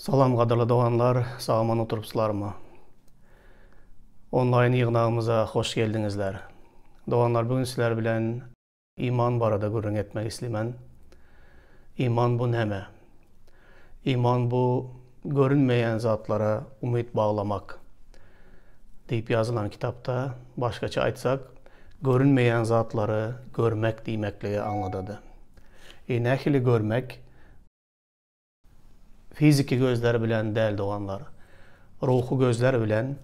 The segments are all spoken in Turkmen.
Salam gadyrly doganlar, sag-aman oturypsylarmy? Onlaýn ýygnagymyza hoş geldiňizler. Doganlar bu gün sizler bilen iman barada gürrüň etmek islimen. Iman bu näme? Iman bu görünmeýän zatlara umyt baglamak diýip ýazylan kitapda başgaça aýtsak, görünmeýän zatlary görmek diýmekligi aňladady. E nähili görmek? Fiziki gözler bilen däl doganlar. Ruhy gözler bilen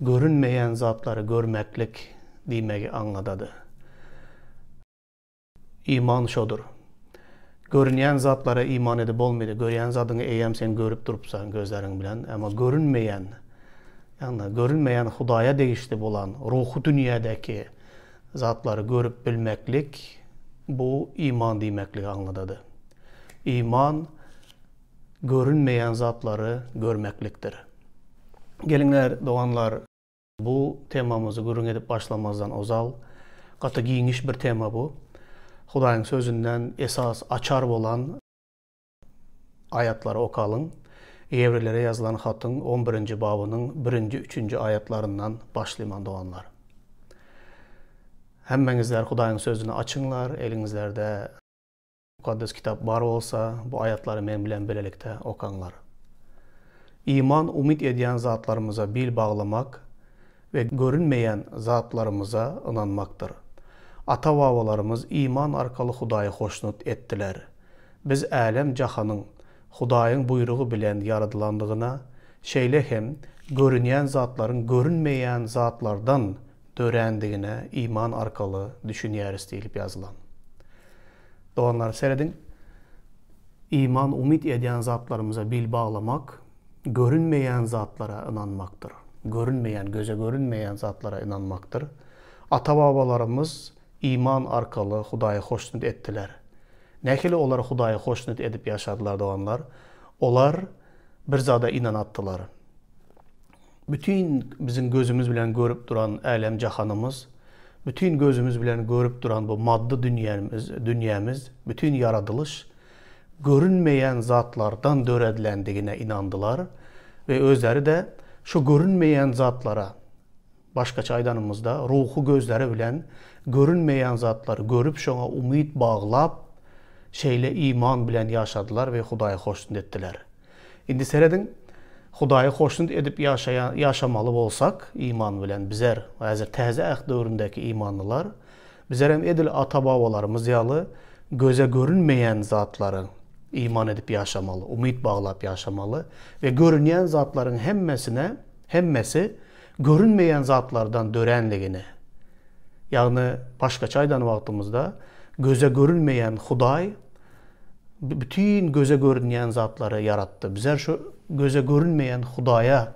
görünmeýän zatlary görmeklik diýmegi aňladady. Iman şodur. Görünýän zatlara iman edip bolmaýdy. Görýän zadyňy eýýäm sen görüp durupsaň gözleriň bilen. Emma görünmeýän, ýagny görünmeýän Hudaýa degişli bolan ruhy dünýädäki zatlary görüp bilmeklik bu iman diýmekligi aňladady. Iman görünmeýän zatlary görmeklikdir. Geliňler, doganlar, bu temamyzy gürrüň edip başlamazdan ozal, gaty giňiş bir tema bu. Hudaýyň Sözünden esas açar bolan aýatlary okalyň. Ýewreýlere ýazylan hatyň on birinji babynyň birinji, üçünji aýatlaryndan başlyman, doganlar. Hemmeňizler Hudaýyň Sözüni açyňlar, eliňizlerde Mukaddes Kitap bar bolsa, bu aýatlary men bilen bilelikde okaňlar. Iman umyt edýän zatlarymyza bil baglamak we görünmeýän zatlarymyza ynanmakdyr. Ata-babalarymyz iman arkaly Hudaýy hoşnut etdiler. Biz älem-jahanyň Hudaýyň buýrugy bilen ýaradylandygyna, şeýle hem görünýän zatlaryň görünmeýän zatlardan dörändigine iman arkaly düşünýäris diýlip ýazylan. Doganlar, serediň, iman umyt edýän zatlarymyza bil baglamak, görünmeýän zatlara ynanmakdyr. Görünmeýän, göze görünmeýän zatlara ynanmakdyr. Ata-babalarymyz iman arkaly Hudaýy hoşnut etdiler. Nähili olar Hudaýy hoşnut edip ýaşadylar, doganlar? Olar bir zada ynanatdylar. Bütin biziň gözümiz bilen görüp duran älem-jahanymyz, bütin gözümiz bilen görüp duran bu maddy dünýämiz, dünýämiz, bütin ýaradylyş görünmeýän zatlardan döredilendigine ynandylar we özleri-de şu görünmeýän zatlara, başgaça aýdanymyzda, ruhy gözleri bilen görünmeýän zatlary görüp şoňa umyt baglap, şeýle iman bilen ýaşadylar we Hudaýy hoşnut etdiler. Indi serediň, Hudaýy hoşnut edip ýaşaýan, ýaşamaly bolsak, iman bilen bizer, häzir Täze Äht döwründäki imanlylar, bizerem edil ata-babalarymyz ýaly göze görünmeýän zatlary iman edip ýaşamaly, umyt baglap ýaşamaly we görünýän zatlaryň hemmesine, hemmesi görünmeýän zatlardan döränligini, ýagny başgaça aýdan wagtymyzda, göze görünmeýän Hudaý Bütin göze görünýän zatlary ýaratdy. Bizler şu göze görünmeýän Hudaýa,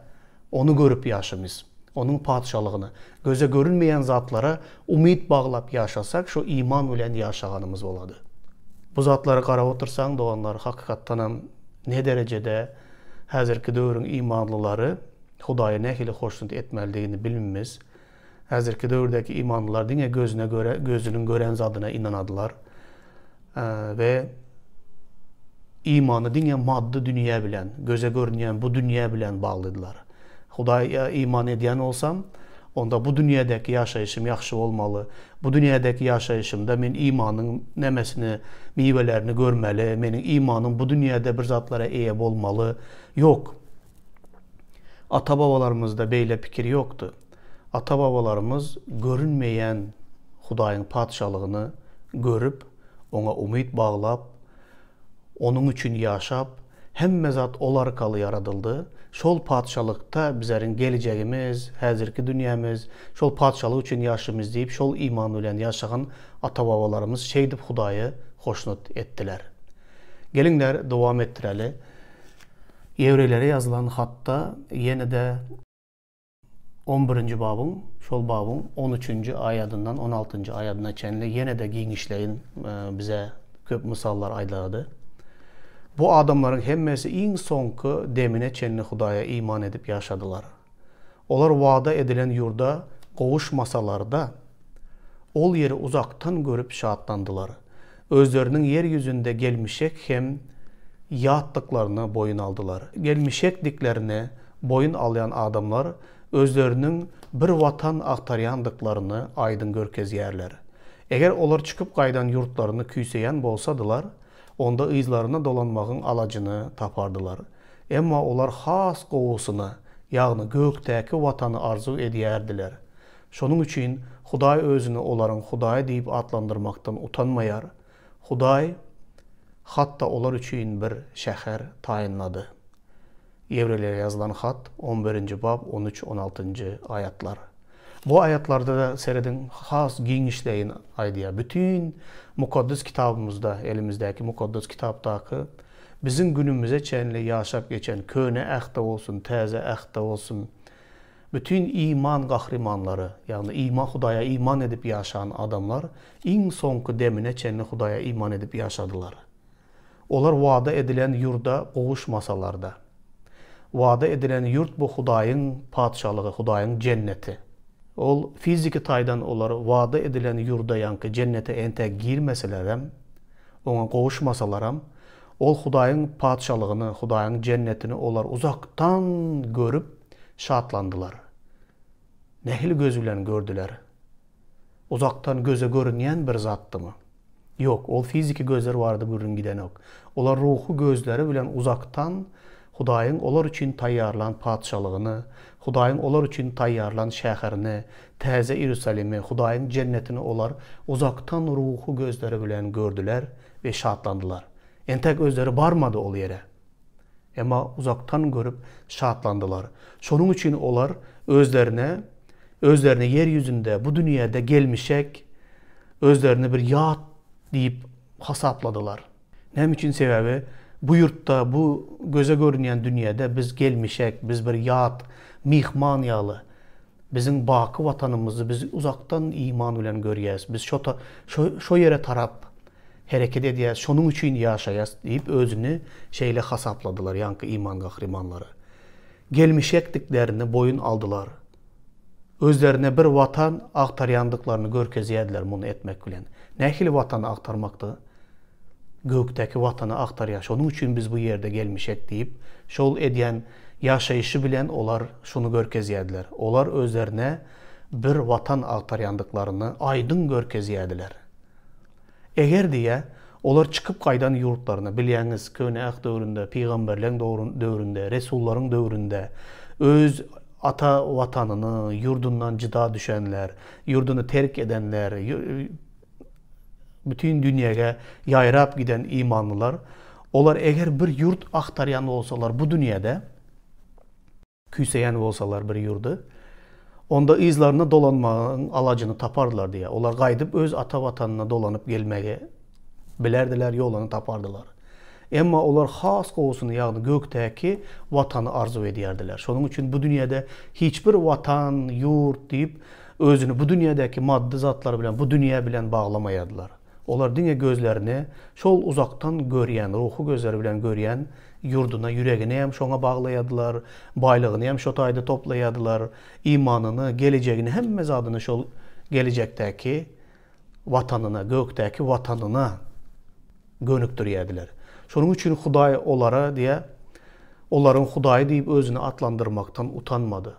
Ony görüp ýaşamyz. Onuň Patyşalygyna. Göze görünmeýän zatlara umyt baglap ýaşasak, şu iman bilen ýaşaganymyz bolady. Bu zatlara garap otursaň, doganlar, hakykatdanam ne derejede häzirki döwrüň imanlylary Hudaýy nähili hoşnut etmelidigini bilmimiz. Häzirki döwürdäki imanlylar diňe gözüne göre, gözüniň gören zadyna ynanadylar. We imany diňe maddy dünýä bilen, göze görünýän bu dünýä bilen baglydylar. Hudaýa iman edýän bolsam, onda bu dünýädäki ýaşaýşym ýagşy bolmaly. Bu dünýädäki ýaşaýşymda men imanyň nämesini, miwelerini görmeli, meniň imanym bu dünýäde bir zatlara eýe bolmaly. Ýok. Ata-babalarymyzda beýle pikir ýokdy. Ata-babalarymyz görünmeýän Hudaýyň Patyşalygyny görüp, oňa umyt baglap, onuň üçin ýaşap, hemme zat ol arkaly ýaradyldy. Şol Patyşalykda bizeriň gelejegimiz, häzirki dünýämiz, şol Patyşalyk üçin ýaşymyz diýip, şol iman bilen ýaşagan ata-babalarymyz şeýdip Hudaýy hoşnut etdiler. Geliňler, dowam etdireli. Ýewreýlere ýazylan hatda ýene-de on birinji babyň, şol babyň on üçünji aýadyndan on altynjy aýadyna çenli ýene-de giňişleýin bize köp mysallar aýdylady. Bu adamlaryň hemmesi iň soňky demine çenli Hudaýa iman edip ýaşadylar. Olar wada edilen ýurda gowuşmasalar-da, ol ýeri uzakdan görüp şatlandylar. Özleriniň ýer ýüzünde gelmişek hem. ýatdyklaryny boýun aldylar. Gelmişekdiklerini boýun alýan adamlar özleriniň bir watan agtarýandyklaryny aýdyň görkezýärler. Eger olar çykyp gaýdan ýurtlaryny küýseýän bolsadylar, onda yzlaryna dolanmagyň alajyny tapardylar. Emma olar has gowusyny, ýagny gökdäki watany arzuw edýärdiler. Şonuň üçin Hudaý Özüni olaryň Hudaýy diýip atlandyrmakdan utanmaýar. Hudaý hatda olar üçin bir şäher taýynlady. Ýewreýlere ýazylan hat, on birinji bap, on üç, on altynjy aýatlar. Bu aýatlarda-da serediň, has giňişleýin aýdýar. Bütin Mukaddes Kitabymyzda, elimizdäki Mukaddes Kitapdaky biziň günümize çenli ýaşap geçen Köne Ähtde bolsun, Täze Ähtde bolsun, bütin iman gahrymanlary, ýagny iman Hudaýa iman edip ýaşan adamlar iň soňky demine çenli Hudaýa iman edip ýaşadylar. Olar wada edilen ýurda gowuşmasalar-da. Wada edilen ýurt bu Hudaýyň Patyşalygy, Hudaýyň Jenneti. Ol fiziki taýdan olar wada edilen ýurda ýaňky Jennete entäk girmeselerem, oňa gowuşmasalaram, ol Hudaýyň Patyşalygyny, Hudaýyň Jennetini olar uzakdan görüp şatlandylar. Nähili göz bilen gördüler? Uzakdan göze görünýän bir zatdymy? Ýok, ol fiziki gözler barada gürrüň gidenok. Olar ruhy gözleri bilen uzakdan Hudaýyň olar üçin taýýarlan Patyşalygyny, Hudaýyň olar üçin taýýarlan şäherini, Täze Iýerusalimi, Hudaýyň Jennetini olar uzakdan ruhy gözleri bilen gördüler we şatlandylar. Entäk özleri barmady ol ýere. Emma uzakdan görüp şatlandylar. Şonuň üçin olar özlerine özlerini ýer ýüzünde, bu dünýäde gelmişek, özlerini bir ýat diýip hasapladylar. Näme üçin? Sebäbi bu ýurtda, bu göze görünýän dünýäde biz gelmişek, biz bir ýat, myhman ýaly. Biziň baky Watanymyzy biz uzakdan iman bilen görýäs. Biz şo şo ýere tarap hereket edýäs, şonuň üçin ýaşaýas diýip özüni şeýle hasapladylar ýaňky iman gahrymanlary. Gelmişekdiklerini boýun aldylar. Özlerine bir Watan agtarýandyklaryny görkezýärdiler muny etmek bilen. Nähili Watan agtarmakdy? Gökdäki Watany agtarýar, şonuň üçin biz bu ýerde gelmişek diýip, şol edýän ýaşaýşy bilen olar şuny görkezýärdiler. Olar özlerine bir Watan agtarýandyklaryny aýdyň görkezýärdiler. Eger diýýär, olar çykyp gaýdan ýurtlaryna, bilýäňiz, Köne Äht döwründe, pygamberleň döwründe, resullaryň döwründe öz ata Watanyny, ýurdundan jyda düşenler, ýurduny terk edenler, bütin dünýäge ýaýrap giden imanlylar, olar eger bir ýurt agtarýan bolsalar bu dünýäde, küýseýän bolsalar bir ýurdy, onda yzlaryna dolanmagyň alajyny tapardylar diýýär. Olar gaýdyp öz ata Watanyna dolanyp gelmegi bilerdiler, ýoluny tapardylar. Emma olar has gowusyny, ýagny gökdäki Watany arzuw edýärdiler. Şonuň üçin bu dünýäde hiç bir Watan, ýurt diýip, özüni bu dünýädäki maddy zatlar bilen, bu dünýä bilen baglamaýardylar. Olar diňe gözlerini şol uzakdan görýän, ruhy gözleri bilen görýän ýurduna, ýüregini hem şoňa baglaýardylar, baýlygyny hem şo taýda toplaýardylar, imanyny, gelejegini, hemme zadyny şol gelejekdäki Watanyna, gökdäki Watanyna gönükdirýärdiler. Şonuň üçin Hudaý olara diýýär, olaryň Hudaýy diýip özüni atlandyrmakdan utanmady.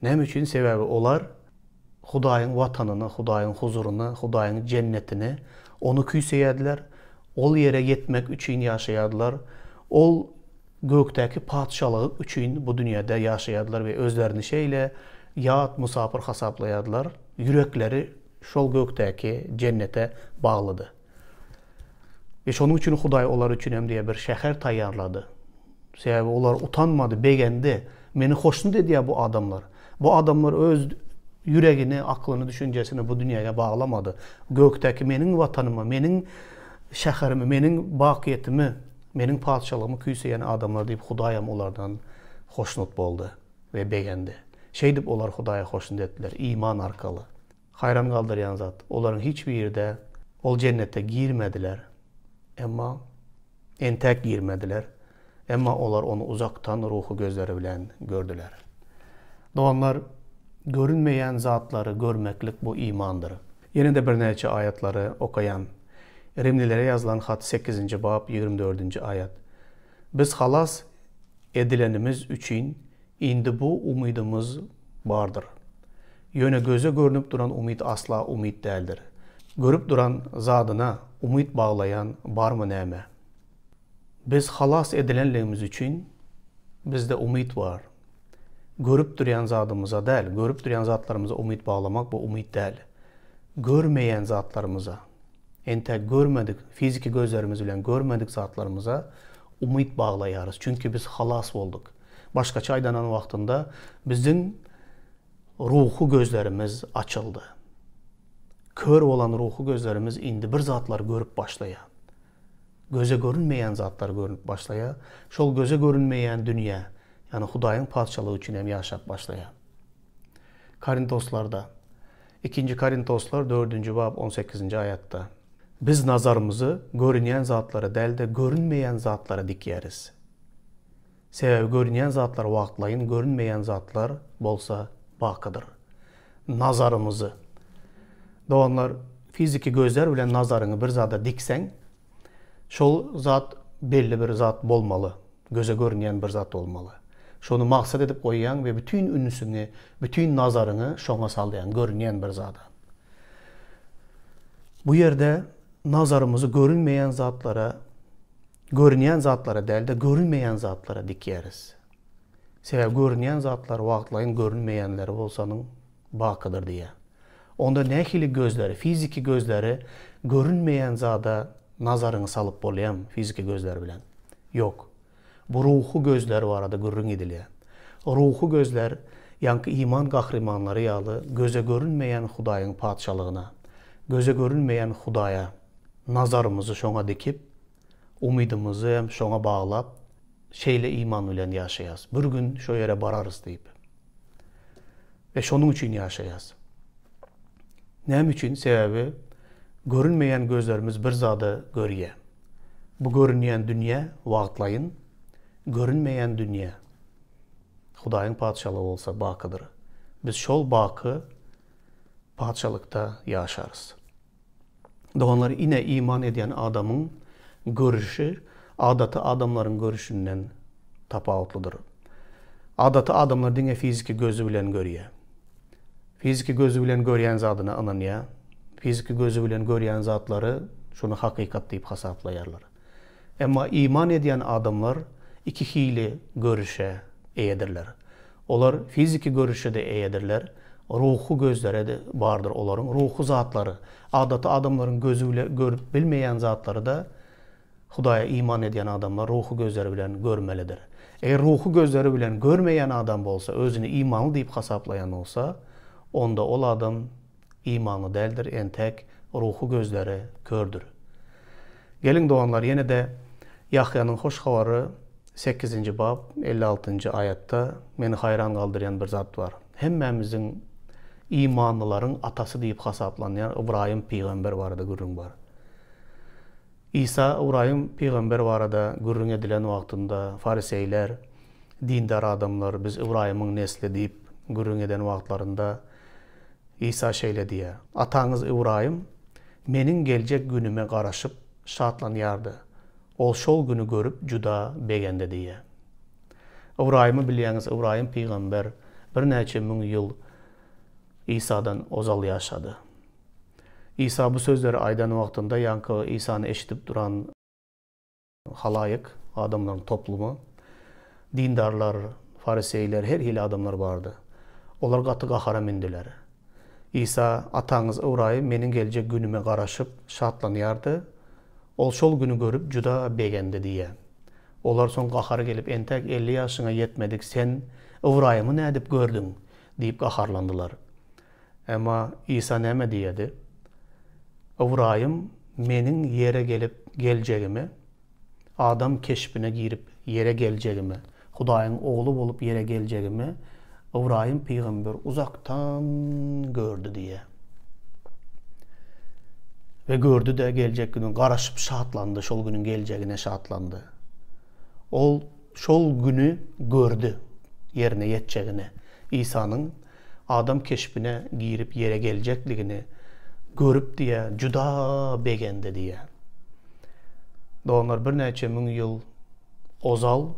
Näme üçin? Sebäbi olar Hudaýyň Watanyny, Hudaýyň huzuryny, Hudaýyň jennetini, ony küýseýärdiler, ol ýere ýetmek üçin ýaşaýardylar, ol gökdäki patyşalygy üçin bu dünýäde ýaşaýardylar we özlerini şeýle ýat mysapyr hasaplaýardylar, ýürekleri şol gökdäki jennete baglydy. We şonuň üçin Hudaý olar üçin hem diýýär bir şäher taýýarlady. Sebäbi olar utanmady, begendi. Meni hoşnut edýär bu adamlar. Bu adamlar öz ýüregini, aklyny, düşünjesini bu dünýäge baglamady. Gökdäki meniň Watanymy, meniň şäherimi, meniň bakyýetimi, meniň patyşalygymy küýseýän adamlar diýip Hudaýam olardan hoşnut boldy we begendi. Şeýdip olar Hudaýa hoşnut etdiler, iman arkaly. Haýran galdyrýan zat, olaryň hiç biri-de ol jennete girmediler. Emma entäk girmediler. Emma olar ony uzakdan ruhy gözleri bilen gördüler. Doganlar, görünmeýän zatlary görmeklik bu imandyr. Ýene-de birnäçe aýatlary okaýan. Rimlilere ýazylan hat sekizinji bap, 24-nji aýat. Biz halas edilenimiz üçin indi bu umydymyz bardyr. Ýöne göze görnüp duran umyt asla umyt däldir. Görüp duran zadyna umyt baglaýan barmy näme? Biz halas edilenligimiz üçin bizde umyt bar. Görüp durýan zadymyza däl, görüp durýan zatlarymyza umyt baglamak bu umyt däl. Görmeýän zatlarymyza, entäk görmedik, fiziki gözlerimiz bilen görmedik zatlarymyza umyt baglaýarys. Çünki biz halas bolduk. Başgaça aýdanan wagtynda biziň ruhy gözlerimiz açyldy. Kör bolan ruhy gözlerimiz indi bir zatlar görüp başlaýar. Göze görünmeýän zatlar görnüp başlaýar. Şol göze görünmeýän dünýä, ýagny Hudaýyň Patyşalygy üçin hem ýaşap başlaýar. Korintoslarda, Ikinji Korintoslar dördünji bap on sekizinji aýatda, Biz nazarymyzy görünýän zatlara däl-de, görünmeýän zatlara dikýäris. Sebäbi görünýän zatlar wagtlaýyn, görünmeýän zatlar bolsa bakydyr. Nazarymyzy. Doganlar, fiziki gözler bilen nazaryňy bir zada dikseň, şol zat belli bir zat bolmaly, göze görünýän bir zat bolmaly. Şony maksat edip goýýaň we bütin ünsüňi, bütin nazaryňy şoňa salýaň, görünýän bir zada. Bu ýerde nazarymyzy görünmeýän zatlara Görünýän zatlara däl-de, görünmeýän zatlara dikýäris. Sebäbi görünýän zatlar wagtlaýyn görünmeýänleri bolsanyň bakydyr diýýär. Onda nähili gözleri, fiziki gözleri görünmeýän zada nazaryňy salyp bolýarmy fiziki gözler bilen? Ýok. Bu ruhy gözler barada gürrüň edilýär. Ruhy gözler ýaňky iman gahrymanlary ýaly göze görünmeýän Hudaýyň Patyşalygyna, göze görünmeýän Hudaýa nazarymyzy şoňa dikip, Umydymyzy hem şoňa baglap, şeýle iman bilen ýaşaýas. Bir gün şo ýere bararys diýip. We şonuň üçin ýaşaýas. Näme üçin? Sebäbi görünmeýän gözlerimiz bir zady görýär. Bu görünýän dünýä wagtlaýyn, görünmeýän dünýä, Hudaýyň Patyşalygy bolsa bakydyr. Biz şol baky Patyşalykda ýaşarys. Doganlar, ine iman edýän adamyň görüşi adaty adamlaryň görüşinden tapawutlydyr. Adaty adamlar diňe fiziki gözi bilen görýär. Fiziki gözi bilen görýän zadyna ynanýar. Fiziki gözi bilen görýän zatlary şuny hakykat diýip hasaplaýarlar. Emma iman edýän adamlar iki hili görüşe eýedirler. Olar fiziki görüşe-de eýedirler, ruhy gözlere-de bardyr olaryň, ruhy zatlary, adaty adamlaryň gözi bile görüp bilmeýän zatlary-da Hudaýa iman edýän adamlar ruhy gözleri bilen görmelidir. Eger ruhy gözleri bilen görmeýän adam bolsa, özüni imanly diýip hasaplaýan bolsa, onda ol adam imanly däldir, entek ruhy gözleri kördür. Geliň, doganlar, ýene-de Ýahýanyň Hoş Habary sekizinji bap, 56-njy aýatda meni haýran galdyrýan bir zat bar. Hemmämiziň imanlylaryň atasy diýip hasaplanýan Ybraýym pygamber barada gürrüň bar. Isa Ybraýym pygamber barada gürrüň edilen wagtynda fariseýler, dindar adamlar biz Ybraýymyň nesli diýip gürrüň eden wagtlarynda Isa şeýle diýýär, Ataňyz Ybraýym Meniň geljek günüme garaşyp şatlanýardy. Ol şol güni görüp juda begendi diýýär. Ybraýymy bilýäňiz, Ybraýym pygamber birnäçe müň ýyl Isadan ozal ýaşady. Isa bu sözleri aýdan wagtynda ýaňky Isany eşidip duran Halaýyk, adamlaryň toplumy, dindarlar, fariseýler, her hili adamlar bardy. Olar gaty gahara mündüler. Isa, Ataňyz Ybraýym meniň geljek günüme garaşyp, şatlanýardy. Ol şol güni görüp, juda begendi diýýär. Olar soň gahary gelip, Entäk 50 ýaşyňa ýetmedik sen Ybraýymy nädip gördüň? diýip gaharlandylar. Emma Isa näme diýýärdi? Ybraýym meniň ýere gelip geljegimi, adam keşbine girip ýere geljegimi, Hudaýyň Ogly bolup ýere geljegimi Ybraýym pygamber uzakdan gördi diýýär. We gördi-de geljek günü garaşyp şatlandy, şol günüň geljegine şatlandy. Ol şol güni gördi, ýerine ýetjegini. Isanyň adam keşbine girip ýere geljekligini görüp diýýär, juda begendi diýýär. Doganlar birnäçe müň ýyl. Ozal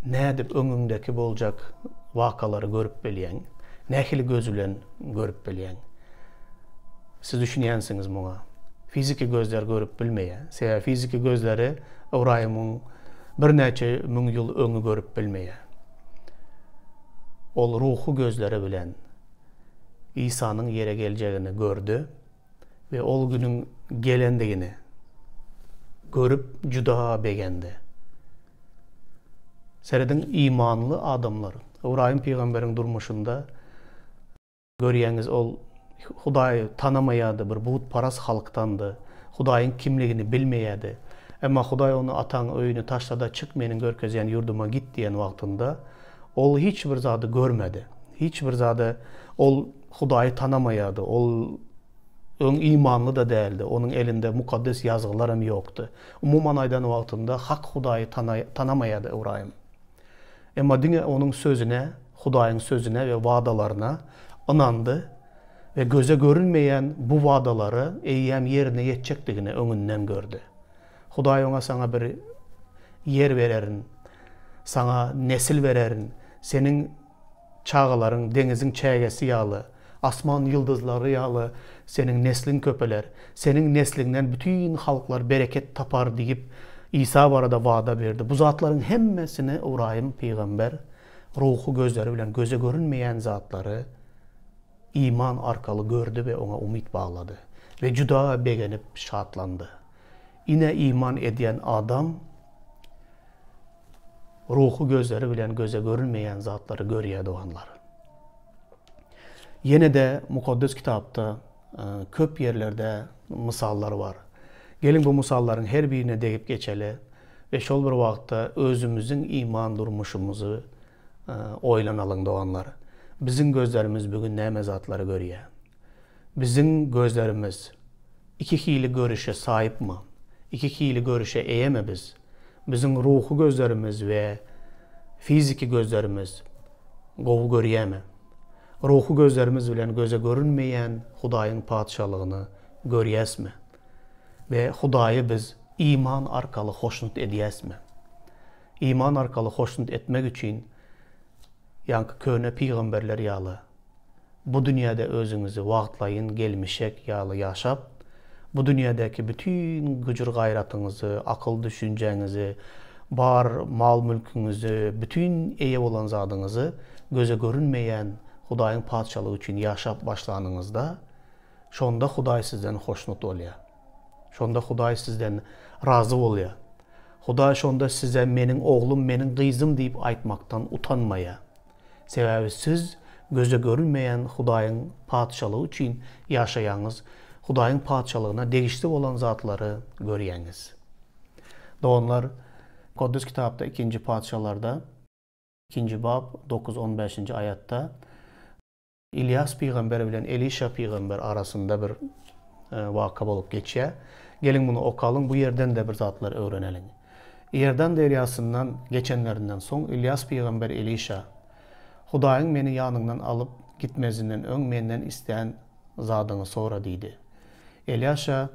nädip öňüňdäki boljak wakalary görüp bilýäň? Nähili göz bilen görüp bilýäň? Siz düşünýänsiňiz muňa. Fiziki gözler görüp bilmeýär. Sebäbi fiziki gözleri Ybraýymyň birnäçe müň ýyl öňi görüp bilmeýär. Ol ruhy gözleri bilen Isanyň ýere geljegini gördi. We ol günüň gelendigini görüp juda begendi. Serediň, imanly adamlar, Ybraýym pygamberiň durmuşynda görýäňiz, ol Hudaýy tanamaýardy, bir butparaz halkdandy, Hudaýyň kimligini bilmeýärdi. Emma Hudaý ony ataň öýüni taşla-da çyk meniň görkezýän ýurduma git diýen wagtynda, ol hiç bir zady görmedi. Hiç bir zady ol Hudaýy tanamaýardy. Ol öň imanly-da däldi. Onuň elinde Mukaddes Ýazgylar hem ýokdy. Umuman aýdan wagtynda, hak Hudaýy tanamaýardy Ybraýym. Emma diňe onuň sözüne, Hudaýyň sözüne we wadalaryna ynandy we göze görünmeýän bu wadalary eýýäm ýerine ýetjekdigini öňünden gördi. Hudaý oňa saňa bir ýer bererin, saňa nesil bererin, seniň Çagalaryň deňiziň çägesi ýaly, asman ýyldyzlary ýaly seniň nesliň köpeler, seniň nesliňden bütin halklar bereket tapar diýip, Isa barada wada berdi. Bu zatlaryň hemmesini Ybraýym pygamber ruhy gözleri bilen göze görünmeýän zatlary iman arkaly gördi we oňa umyt baglady we juda begenip şatlandy. Ine iman edýän adam Ruhy gözleri bilen göze görünmeýän zatlary görýär doganlar. Ýene-de Mukaddes Kitapda köp ýerlerde mysallar bar. Geliň bu mysallaryň her birine degip geçeli we şol bir wagtda özümiziň iman durmuşymyzy oýlanalyň doganlar. Biziň gözlerimiz bu gün näme zatlary görýär? Biziň gözlerimiz Iki hili görüşe saýypmy? Iki hili görüşe eýemi biz? Biziň ruhy gözlerimiz we fiziki gözlerimiz gowy görýämi? Ruhy gözlerimiz bilen göze görünmeýän Hudaýyň Patyşalygyny görýäsmi? We Hudaýy biz iman arkaly hoşnut edýäsmi? Iman arkaly hoşnut etmek üçin ýaňky köne pygamberler ýaly Bu dünýäde özüňizi wagtlaýyn gelmişek ýaly ýaşap, bu dünýädäki bütin güjür-gaýratyňyzy, akyl-düşünjäňizi, bar mal-mülküňizi, bütin eýe bolan zadyňyzy göze görünmeýän Hudaýyň Patyşalygy üçin ýaşap başlanyňyzda, şonda Hudaý sizden hoşnut bolýar. Şonda Hudaý sizden razy bolýar. Hudaý şonda size meniň oglum, meniň gyzym diýip aýtmakdan utanmaýar. Sebäbi siz göze görünmeýän Hudaýyň Patyşalygy üçin ýaşaýaňyz, Hudaýyň Patyşalygyna degişli bolan zatlary görýäňiz. Doganlar, Mukaddes Kitapda Ikinji Patyşalarda, ikinji bap, dokuz-on bäşinji aýatda Ylýas pygamber bilen Elişa pygamber arasynda bir waka bolup geçýär. Geliň muny okalyň, bu ýerden-de bir zatlar öwreneliň. Iordan derýasyndan geçenlerinden soň Ylýas pygamber Elişa, Hudaýyň meni ýanyňdan alyp gitmezinden öň menden islän zadyňy sora diýdi. Elýaşa,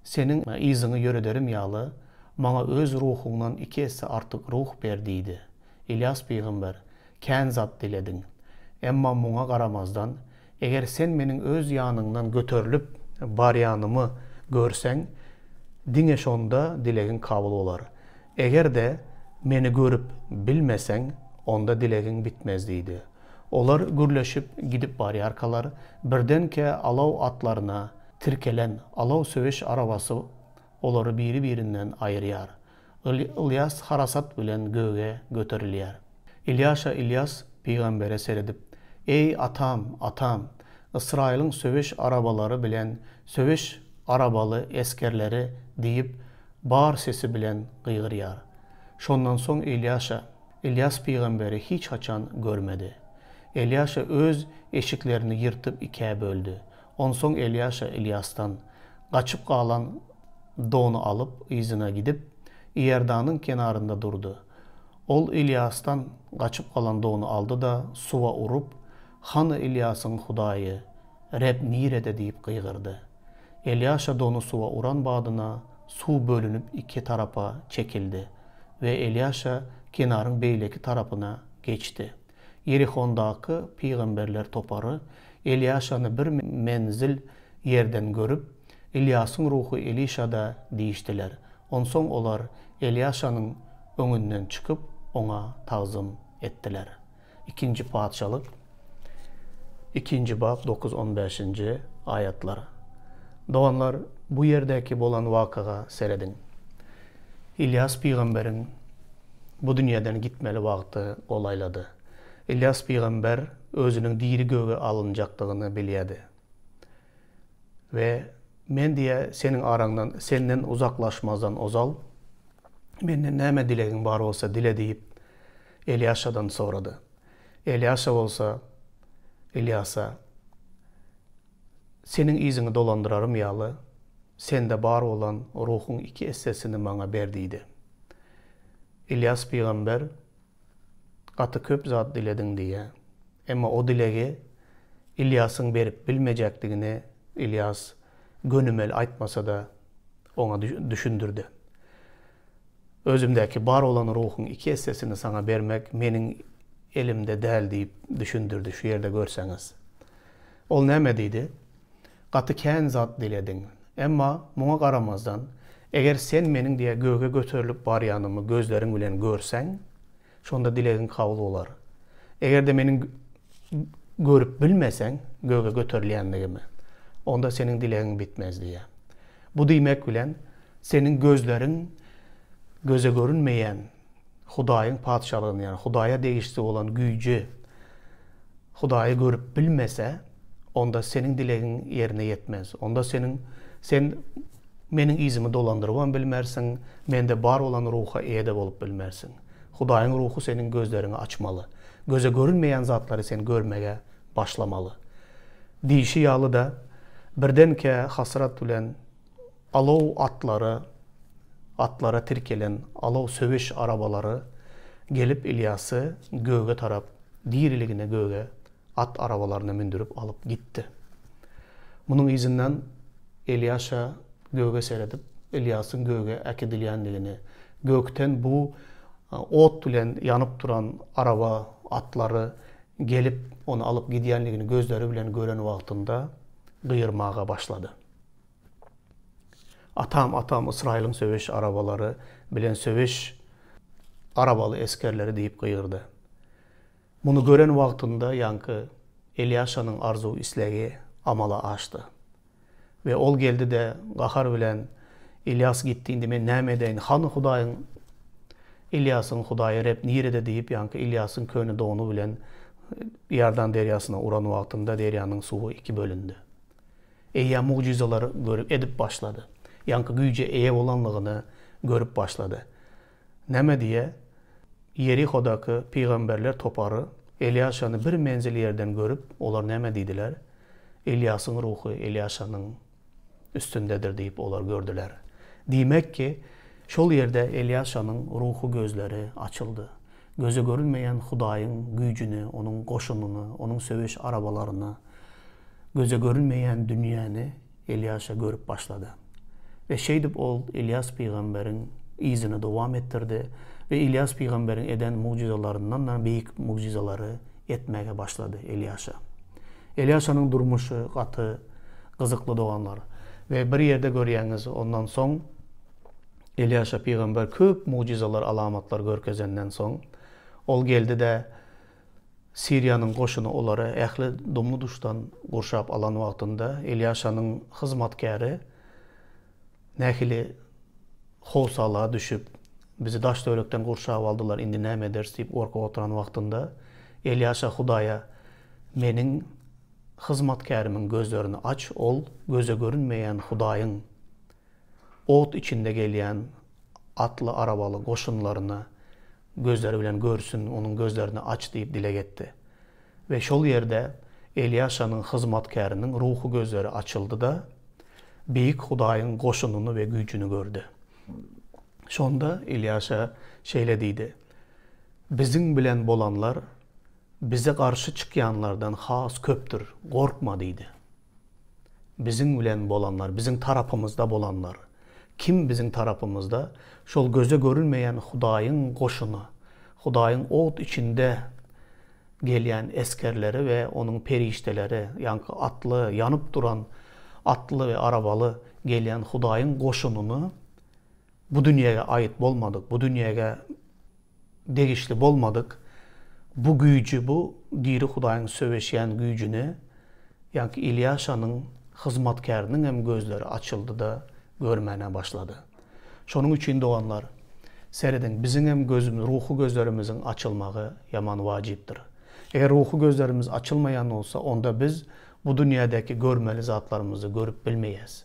Seniň yzyňy ýörederim ýaly, maňa öz ruhuňdan iki esse artyk ruh ber diýdi. Ylýas pygamber, Kän zat dilediň. Emma muňa garamazdan, eger sen meniň öz ýanyňdan göterilip barýanymy görseň, diňe şonda dilegiň kabul bolar. Eger-de meni görüp bilmeseň, onda dilegiň bitmez diýdi. Olar gürleşip gidip barýarkalar, birdenkä alaw atlaryna tirkelen alaw söweş arabasy olary biri-birinden aýyrýar. Ylýas harasat bilen göge göterilýär. Ylýaşa Ylýas pygambere seredip, Eý, atam, atam! Ysraýylyň söweş arabalary bilen söweş arabaly esgerleri diýip, bar sesi bilen gygyrýar. Şondan soň Ylýaşa Ylýas pygamberi hiç haçan görmedi. Elýaşa öz eşiklerini ýyrtyp ikä böldi. Onsoň Elýaşa Ylýasdan gaçyp galan dony alyp, yzyna gidip, Iordanyň kenarynda durdy. Ol Ylýasdan gaçyp galan dony aldy-da, suwa urup, Hany Ylýasyň Hudaýy, Reb nirede diýip gygyrdy. Elýaşa dony suwa uran badyna, suw bölünip iki tarapa çekildi we Elýaşa kenaryň beýleki tarapyna geçdi. Ýerihondaky pygamberler topary Elýaşany bir menzil ýerden görüp, Ylýasyň ruhy Elişada diýişdiler. Onsoň olar Elýaşanyň öňünden çykyp, oňa tagzym etdiler. Ikinji patyşalyk, ikinji bap, dokuz-on bäşinji aýatlar. Doganlar, bu ýerdäki bolan wakaga serediň. Ylýas pygamberiň bu dünýeden gitmeli wagty golaýlady. Ylýas pygamber özüniň diri göge alynjakdygyny bilýärdi. We Men diýýär, seniň araňdan, senden uzaklaşmazdan ozal, menden näme dilegiň bar bolsa dile diýip, Elýaşadan sorady. Elýaşa bolsa Ylýasa, Seniň yzyňy dolandyrarym ýaly, sende bar bolan ruhuň iki essesini maňa ber diýdi. Ylýas pygamber, Gaty köp zat dilediň diýýär. Emma o dilegi Ylýasyň berip bilmejekdigini Ylýas gönümel aýtmasa-da, oňa düşündirdi. Özümdäki bar bolan ruhuň iki essesini saňa bermek meniň elimde däl diýip düşündirdi, şu ýerde görseňiz. Ol näme diýdi? Gaty kän zat dilediň. Emma muňa garamazdan, eger sen meniň diýe göge göterilip barýanymy gözleriň bilen görseň, şonda dilegiň kabul bolar. Eger-de meniň görüp bilmeseň göge göterilýänligimi, onda seniň dilegiň bitmez diýýär. Bu diýmek bilen, seniň gözleriň göze görünmeýän Hudaýyň Patyşalygyny, ýagny Hudaýa degişli bolan güýji, Hudaýy görüp bilmese, onda seniň dilegiň ýerine ýetmez. Onda seniň, sen Meniň yzymy dolandyrybam bilmersiň, Mende bar bolan Ruha eýe-de bolup bilmersiň. Hudaýyň Ruhy seniň gözleriňi açmaly. Göze görünmeýän zatlary sen görmege başlamaly. Diýşi ýaly-da, birdenkä hasrat bilen alow atlary, atlara tirkelen alow söweş arabalary gelip Ylýasy göge tarap, diriligine göge at arabalaryna mündürip alyp gitdi. Munuň yzyndan Elýaşa göge seredip, Ylýasyň göge äkidilýändigini, gökden bu ot bilen ýanyp duran araba, atlary gelip, ony alyp gidýändigini gözleri bilen gören wagtynda gygyrmaga başlady. Atam, atam, Ysraýylyň söweş arabalary bilen söweş arabaly esgerleri diýip gygyrdy. Muny gören wagtynda ýaňky Elýaşanyň arzuw-islegi amala aşdy. We ol geldi-de, gahar bilen, Ylýas gitdi, indi men näme edeýin? Hany Hudaýyň, Ylýasyň Hudaýy Reb nirede diýip, ýaňky Ylýasyň köne dony bilen Iordan derýasyna uran wagtynda derýanyň suwy iki bölündi. Eýýäm mugjyzalar görüp edip başlady. Ýaňky güýje eýe bolanlygyny görüp başlady. Näme diýýär? Ýerihodaky pygamberler topary Elýaşany bir menzil ýerden görüp, olar näme diýdiler? Elýasyň ruhy Elýaşanyň üstündedir diýip olar gördüler. Diýmek ki, şol ýerde Elýaşanyň ruhy gözleri açyldy. Göze görünmeýän Hudaýyň güýjüni, Onuň goşunyny, Onuň söweş arabalaryny, göze görünmeýän dünýäni Elýaşa görüp başlady. We şeýdip ol Ylýas pygamberiň yzyny dowam etdirdi we Ylýas pygamberiň eden mugjyzalaryndan-da beýik mugjyzalary etmäge başlady Elýaşa. Elýaşanyň durmuşy gaty gyzykly doganlar. We bir ýerde görýäňiz ondan soň Elýaşa pygamber köp mugjyzalar alamatlar görkezenden soň ol geldi-de Siriýanyň goşuny olary ähli dumly-duşdan gurşap alan wagtynda Elýaşanyň hyzmatkäri nähili howsala düşüp, Bizi daş-töwerekden gurşap aldylar, indi näme ederis diýip gorkup oturan wagtynda, Elýaşa Hudaýa, Meniň hyzmatkärimiň gözlerini aç, ol göze görünmeýän Hudaýyň ot içinde gelýän atly-arabaly goşunlaryny gözleri bilen görsün, onuň gözlerini aç diýip dileg etdi. We şol ýerde Elýaşanyň hyzmatkäriniň ruhy gözleri açyldy-da, Beýik Hudaýyň goşunyny we güýjüni gördi. Şonda Elýaşa şeýle diýdi, Biziň bilen bolanlar bize garşy çykýanlardan has köpdür, gorkma diýdi. Biziň bilen bolanlar, biziň tarapymyzda bolanlar. Kim biziň tarapymyzda? Şol göze görünmeýän Hudaýyň goşuny. Hudaýyň ot içinde gelýän esgerleri we onuň perişdeleri, ýaňky atly, ýanyp duran atly we arabaly gelýän Hudaýyň goşunyny bu dünýäge aýyt bolmadyk, bu dünýäge degişli bolmadyk bu güýji, bu diri Hudaýyň söweşýän güýjüni, ýaňky Ilýaşanyň hyzmatkäriniň hem gözleri açyldy-da, görmäne başlady. Şonuň üçin, doganlar, serediň, biziňem gözümiz, ruhy gözlerimiziň açylmagy ýaman wajypdyr. Eger ruhy gözlerimiz açylmaýan bolsa, onda biz bu dünýädäki görmeli zatlarymyzy görüp bilmeýäs.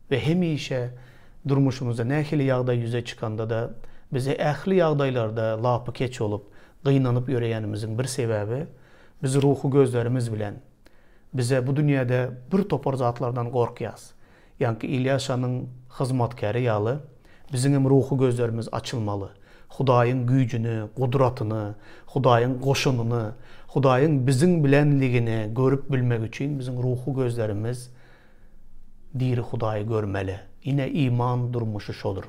We hemişe durmuşymyzda nähili ýagdaý ýüze çykanda-da, bize ähli ýagdaýlarda lapykeç bolup, gynanyp ýöreýänimiziň bir sebäbi, biz ruhy gözlerimiz bilen, bize bu dünýäde bir topar zatlardan gorkýas. Ýaňky Ilýaşanyň hyzmatkäri ýaly, biziňem ruhy gözlerimiz açylmaly. Hudaýyň güýjüni, gudratyny, Hudaýyň goşunyny, Hudaýyň biziň bilenligini görüp bilmek üçin biziň ruhy gözlerimiz diri Hudaýy görmeli. Ine, iman durmuşy şodur.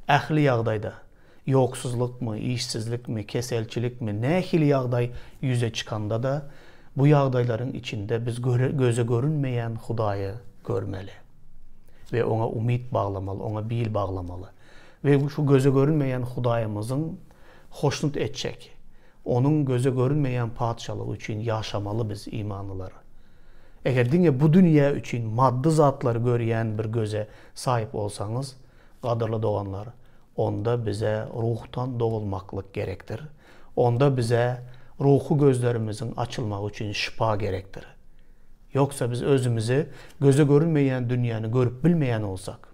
Ähli ýagdaýda, ýoksuzlykmy, işsizlikmi, keselçilikmi, nähili ýagdaý ýüze çykanda-da, bu ýagdaýlaryň içinde biz göze görünmeýän Hudaýy görmeli we Oňa umyt baglamaly, Oňa bil baglamaly we şu göze görünmeýän Hudaýymyzyň hoşnut etjek, Onuň göze görünmeýän Patyşalygy üçin ýaşamaly biz imanlylar. Eger diňe bu dünýä üçin maddy zatlary görýän bir göze saýyp bolsaňyz, Gadyrly doganlar, onda bize ruhdan dogulmaklyk gerekdir. Onda bize ruhy gözlerimiziň açylmagy üçin şypa gerekdir. Ýogsa biz özümizi göze görünmeýän dünýäni görüp bilmeýän bolsak,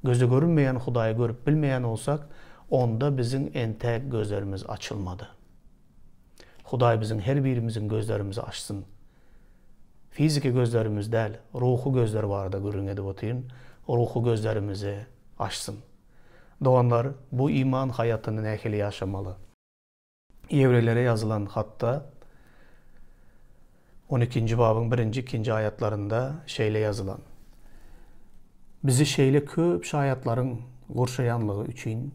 göze görünmeýän Hudaýy görüp bilmeýän bolsak, onda biziň entäk gözlerimiz açylmady. Hudaý biziň her birimiziň gözlerimizi açsyn. Fiziki gözlerimiz däl, ruhy gözler barada gürrüň edip otyryn. Ruhy gözlerimizi açsyn. Doganlar, bu iman haýatyny nähili ýaşamaly? Ýewreýlere ýazylan hatda on ikinji babyň birinji, ikinji aýatlarynda şeýle ýazylan, Bizi şeýle köp şaýatlaryň gurşaýanlygy üçin,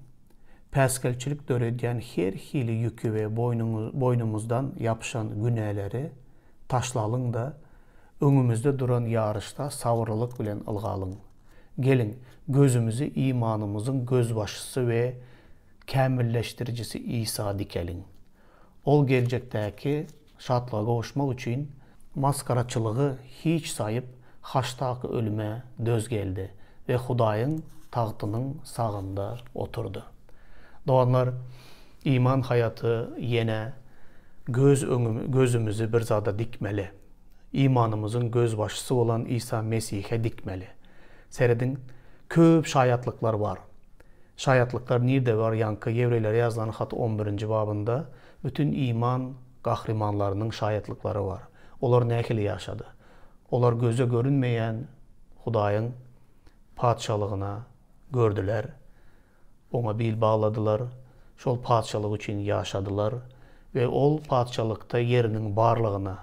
päsgelçilik döredýän her hili ýüki we boýnumyzdan ýapyşan günäleri taşlalyň-da, öňümizde duran ýaryşda sabyrlylyk bilen ylgalyň. Geliň, gözümizi imanymyzyň gözbaşçysy we kämilleşdirijisi Isa dikeliň. Ol geljekdäki şatlyga gowuşmak üçin masgaraçylygy hiç saýyp, haçdaky ölüme döz geldi we Hudaýyň tagtynyň sagynda oturdy. Doganlar, iman haýaty ýene göz öňümi gözümizi bir zada dikmeli. Imanymyzyň gözbaşçysy bolan Isa Mesihe dikmeli. Serediň, köp şaýatlyklar bar. Şaýatlyklar nirde bar? Ýaňky Ýewreýlere ýazylan hat on birinji babynda bütin iman gahrymanlarynyň şaýatlyklary bar. Olar nähili ýaşady? Olar göze görünmeýän Hudaýyň Patyşalygyna gördüler, Oňa bil bagladylar, şol Patyşalyk üçin ýaşadylar we ol Patyşalykda ýeriniň barlygyna,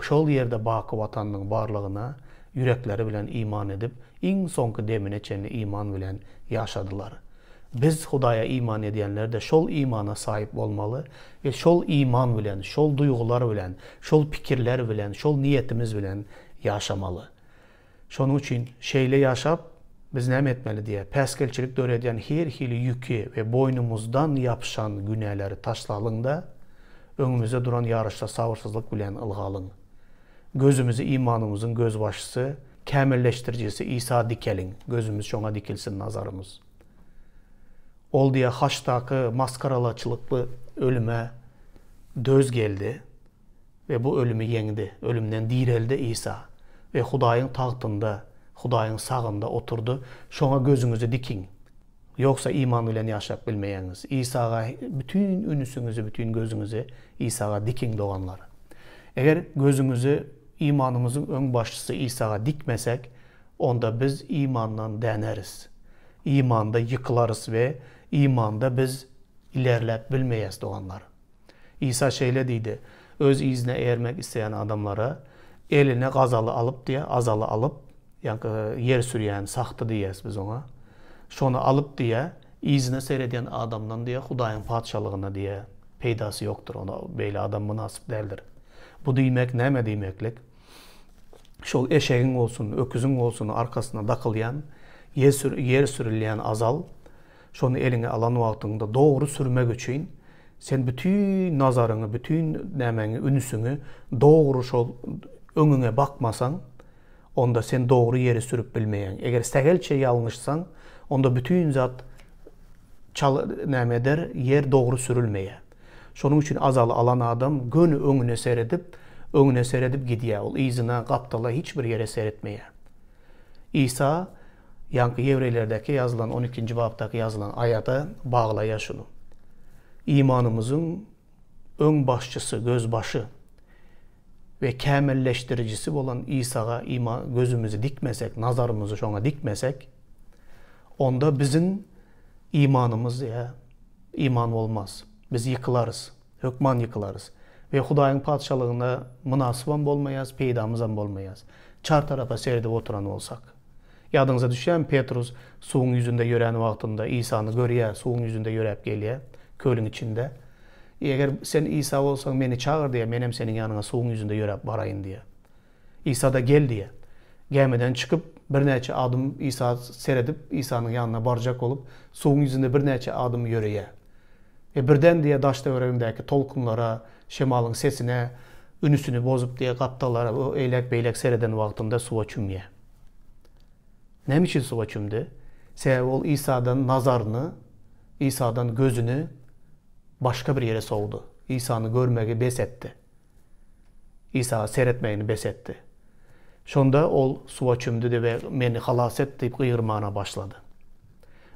şol ýerde baky Watanynyň barlygyna ýürekleri bilen iman edip, iň soňky demine çenli iman bilen ýaşadylar. Biz Hudaýa iman edýänler-de şol imana saýyp bolmaly we şol iman bilen, şol duýgular bilen, şol pikirler bilen, şol niýetimiz bilen ýaşamaly. Şonuň üçin şeýle ýaşap, biz näme etmeli diýýär? Päsgelçilik döredýän her hili ýüki we boýnumyzdan ýapyşan günäleri taşlalyň-da, öňümizde duran ýaryşda sabyrsyzlyk bilen ylgalyň. Gözümizi imanymyzyň gözbaşçysy, kämilleşdirijisi Isa dikeliň, gözümiz şoňa dikilsin nazarymyz. Ol diýýär, haçdaky masgaralaçylykly ölüme döz geldi we bu ölümi ýeňdi, ölümden direldi Isa we Hudaýyň tagtynda, Hudaýyň sagynda oturdy, şoňa gözüňizi dikiň. Ýogsa iman bilen ýaşap bilmeýäňiz. Isaga bütin ünüsiňizi, bütin gözüňizi Isaga dikiň doganlar. Eger gözüňizi imanymyzyň öňbaşçysy Isaga dikmesek, onda biz imandan däneris. Imanda ýykylarys we imanda biz ilerläp bilmeýäs doganlar. Isa şeýle diýdi, Öz yzyna eýermek isleýän adamlara eline gazaly alyp diýýär, azaly alyp, ýaňky ýer sürýän sahty diýýäs biz oňa. Şony alyp diýýär, Yzyna seredýän adamdan diýýär, Hudaýyň Patyşalygyna diýýär, peýdasy ýokdur, ona beýle adam mynasyp däldir. Bu diýmek näme diýmeklik? Şol eşegiň bolsun, öküziň bolsun arkasyna dakylýan, ýer sürülýän azal, şony eliňe alan wagtyňda dogry sürmek üçin sen bütin nazaryňy, bütin nämäňi, ünsüňi dogry şol öňüňe bakmasaň, onda sen dogry ýeri sürüp bilmeýäň. Eger sähelçe ýalňyşsaň, onda bütin zat çal näme eder, ýer dogry sürülmeýär. Şonuň üçin azaly alan adam göni öňüne seredip, öňüne seredip gidýär. Ol yzyna, gapdala hiç bir ýere seretmeýär. Isa ýaňky Ýewreýlerdäki ýazylan on ikinji bapdaky ýazylan aýada baglaýar şuny. Imanymyzyň öň başçysy, gözbaşy we kämilleşdirijisi bolan Isaga iman gözümizi dikmesek, nazarymyzy şoňa dikmesek, onda biziň imanymyz ýa iman bolmaz. Biz ýykylarys. Hökman ýykylarys. We Hudaýyň Patyşalygyna mynasybam bolmaýarys, peýdamyzam bolmaýar. Çar tarapa seredip oturan bolsak. Ýadyňyza düşýärmi, Petrus suwuň ýüzünde ýörän wagtynda Isany görýär, suwuň ýüzünde ýöräp gelýär, kölüň içinde. Eger sen Isa bolsaň, meni çagyr diýýär, menem seniň ýanyňa suwuň ýüzünde ýöräp baraýyn diýýär. Isa-da gel diýýär. Gämiden çykyp, birnäçe adym Isa seredip, Isanyň ýanyna barjak bolup, suwuň ýüzünde birnäçe adym ýöreýär. We birden diýýär, daş-töweregindäki tolkunlara, şemalyň sesine ünüsini bozup diýýär, gapdallara eýläk-beýläk sereden wagtynda suwa çümýär. Näme üçin suwa çümdi? Sebäbi ol Isadan nazaryny, Isadan gözüni başga bir ýere sowdy. Isany görmegi bes etdi. Isa seretmegini bes etdi. Şonda ol suwa çümdi-de we Meni halas et diýip gygyrmana başlady.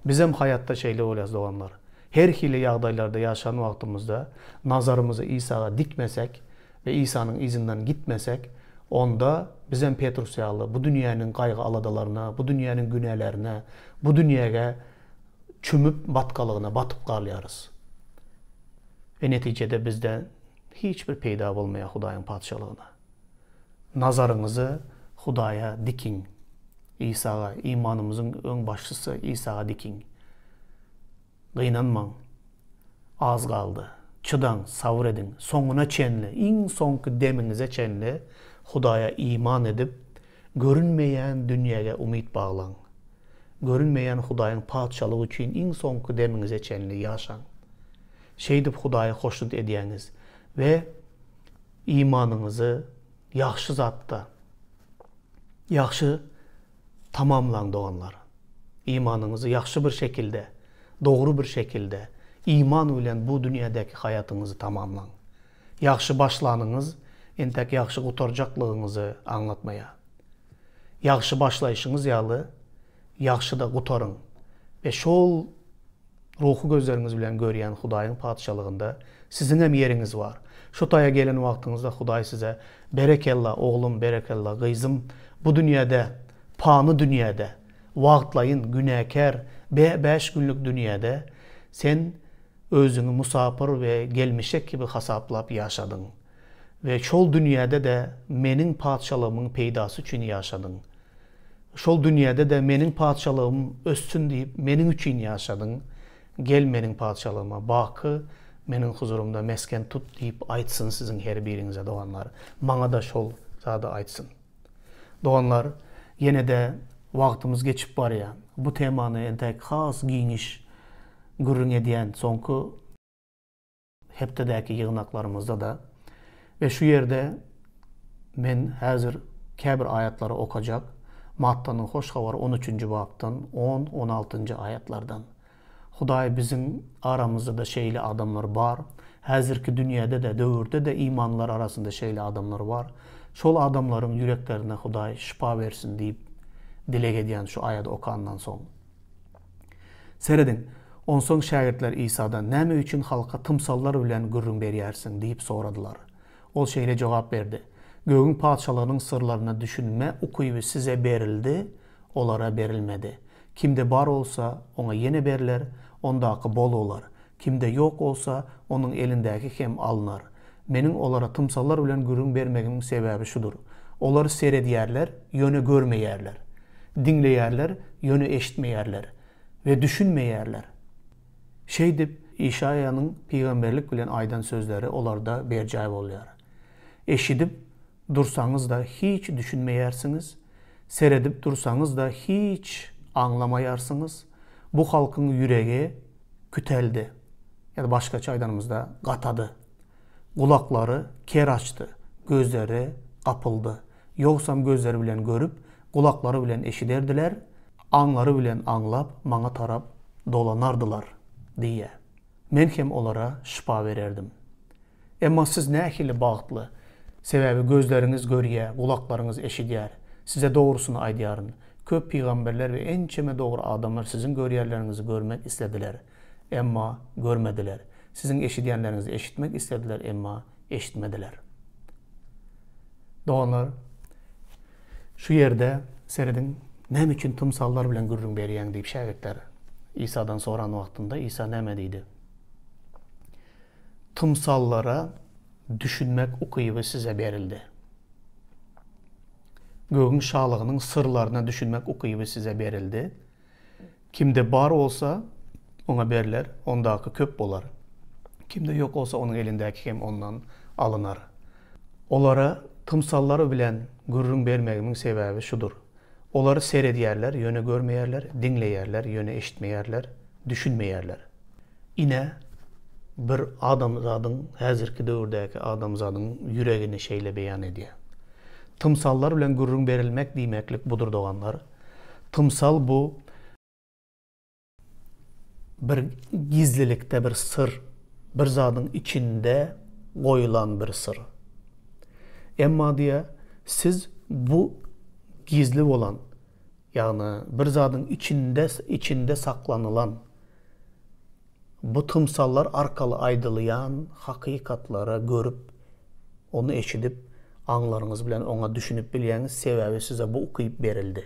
Bizem haýatda şeýle bolýas doganlar. Her hili ýagdaýlarda ýaşan wagtymyzda nazarymyzy Isaga dikmesek we Isanyň yzyndan gitmesek, onda bizem Petrus ýaly bu dünýäniň gaýgy-aladalaryna, bu dünýäniň günälerine, bu dünýäge çümüp batgalygyna batyp galýarys. We netijede bizde Hiç bir peýda bolmaýar Hudaýyň Patyşalygyna. Nazaryňyzy Hudaýa dikiň. Isaga, imanymyzyň öňbaşçysy Isaga dikiň. Gynanmaň. Az galdy. Çydaň, sabyr ediň. Soňuna çenli, iň soňky demiňize çenli Hudaýa iman edip, görünmeýän dünýäge umyt baglaň. Görünmeýän Hudaýyň Patyşalygy üçin iň soňky demiňize çenli ýaşaň. Şeýdip Hudaýy hoşnut edýäňiz we imanyňyzy ýagşy zatda ýagşy tamamlaň doganlar. Imanyňyzy ýagşy bir şekilde, dogry bir şekilde, iman bilen bu dünýädäki haýatyňyzy tamamlaň. Ýagşy başlanyňyz entek ýagşy gutarjaklygyňyzy aňlatmaýar. Ýagşy başlaýşyňyz ýaly ýagşy-da gutaryň we şol Ruhy gözleriňiz bilen görýän Hudaýyň Patyşalygynda siziňem ýeriňiz bar. Şu taýa gelen wagtyňyzda Hudaý size, Berekella, oglum, berekella, gyzym, bu dünýäde, pany dünýäde, wagtlaýyn, günäkär, bäş günlük dünýäde sen özüňi musapyr we gelmişek kibi hasaplap ýaşadyň. We şol dünýäde-de Meniň Patyşalygymyň peýdasy üçin ýaşadyň. Şol dünýäde-de Meniň Patyşalygym össün diýip, Meniň üçin ýaşadyň. Gel Meniň Patyşalygyma, baky Meniň huzurymda mesgen tut diýip aýtsyn siziň her biriňize, doganlar. Maňa-da şol zady aýtsyn. Doganlar, ýene-de wagtymyz geçip barýar. Bu temany entek has giňiş gürrüň edýän soňky. Hepdedäki ýygnaklarymyzda-da we şu ýerde men häzir käbir aýatlary okajak, Mattanyň Hoş Habary on üçünji bapdan on, on altynjy aýatlardan. Hudaý biziň aramyzda-da şeýle adamlar bar. Häzirki dünýäde-de, döwürde-de imanlylar arasynda şeýle adamlar bar. Şol adamlaryň ýüreklerine Hudaý şypa bersin diýip dileg edýän şu aýady okandan soň. Serediň, onsoň şägirtler Isadan, Näme üçin halka tymsallar bilen gürrüň berýärsiň? diýip soradylar. Ol şeýle jogap berdi, Gögüň Patyşalygynyň syrlaryna düşünme ukyby size berildi, olara berilmedi. Kimde bar bolsa, oňa ýene berler, ondaky bol bolar. Kimde ýok bolsa, onuň elindäki hem alnar. Meniň olara tymsallar bilen gürrüň bermegimiň sebäbi şudur. Olar seredýärler, ýöne görmeýärler. Diňleýärler, ýöne eşitmeýärler we düşünmeýärler. Şeýdip, Işaýanyň pygamberlik bilen aýdan sözleri olarda berjaý bolýar. Eşidip dursaňyz-da hiç düşünmeýärsiňiz, seredip dursaňyz-da hiç aňlamaýarsyňyz, bu halkyň ýüregi küteldi, ýa-da başgaça aýdanymyzda, gatady. Gulaklary ker açdy, gözleri gapyldy. Ýogsam gözleri bilen görüp, gulaklary bilen eşiderdiler, aňlary bilen aňlap, maňa tarap dolanardylar diýýär. Men hem olara şypa bererdim. Emma siz nähili bagtly! Sebäbi gözleriňiz görýär, gulaklaryňyz eşidýär. Size dogrusyny aýdýaryn, köp pygamberler we ençeme dogry adamlar siziň görýänleriňizi görmek islediler, emma görmediler. Siziň eşidýänleriňizi eşitmek islediler, emma eşitmediler. Doganlar, şu ýerde serediň, näme üçin tymsallar bilen gürrüň berýäň diýip şägirtler Isadan soran wagtynda Isa näme diýdi? Tymsallara düşünmek ukyby size berildi. Gögüň şalygynyň syrlaryna düşünmek ukyby size berildi. Kimde bar bolsa, oňa berler, ondaky köp bolar. Kimde ýok bolsa, onuň elindäki hem ondan alynar. Olara tymsallar bilen gürrüň bermegimiň sebäbi şudur. Olar seredýärler, ýöne görmeýärler, diňleýärler, ýöne eşitmeýärler, düşünmeýärler. Ine, bir adamzadyň, häzirki döwürdäki adamzadyň ýüregini şeýle beýan edýär. Tymsallar bilen gürrüň berilmek diýmeklik budur doganlar. Tymsal bu bir gizlilikde bir syr, bir zadyň içinde goýulan bir syr. Emma diýýär, siz bu gizli bolan, ýagny bir zadyň içinde içinde saklanylan bu tymsallar arkaly aýdylýan hakykatlara görüp, ony eşidip, aňlaryňyz bilen oňa düşünip bilýäňiz, sebäbi size bu ukyp berildi.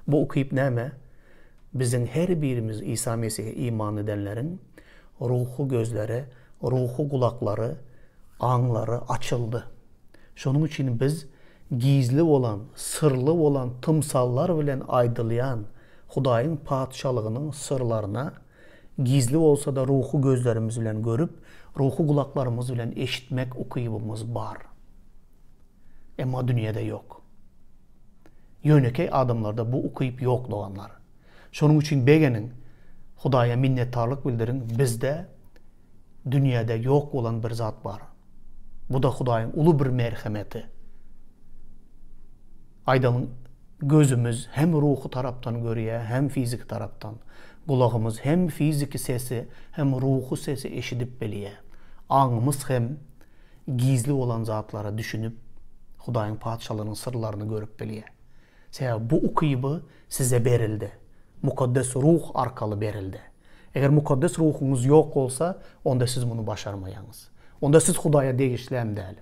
Bu ukyp näme? Biziň her birimiz Isa Mesihe iman edenleriň ruhy gözleri, ruhy gulaklary, aňlary açyldy. Şonuň üçin biz gizli bolan, syrly bolan tymsallar bilen aýdylýan Hudaýyň Patyşalygynyň syrlaryna gizli bolsa-da ruhy gözlerimiz bilen görüp, ruhy gulaklarymyz bilen eşitmek ukybymyz bar. Emma dünýede ýok. Ýönekeý adamlarda bu ukyp ýok doganlar. Şonuň üçin begeniň, Hudaýa minnetdarlyk bildiriň, bizde dünýäde ýok bolan bir zat bar. Bu-da Hudaýyň uly bir merhemeti. Aýdalyň, gözümiz hem ruhy tarapdan görýär, hem fiziki tarapdan. Gulagymyz hem fiziki sesi, hem ruhy sesi eşidip bilýär. Aňymyz hem gizli bolan zatlara düşünip, Hudaýyň Patyşalygynyň syrlaryny görüp bilýär. Sebäbi bu ukyby size berildi. Mukaddes Ruh arkaly berildi. Eger Mukaddes Ruhuňyz ýok bolsa, onda siz muny başarmaýaňyz. Onda siz Hudaýa degişli hem däl.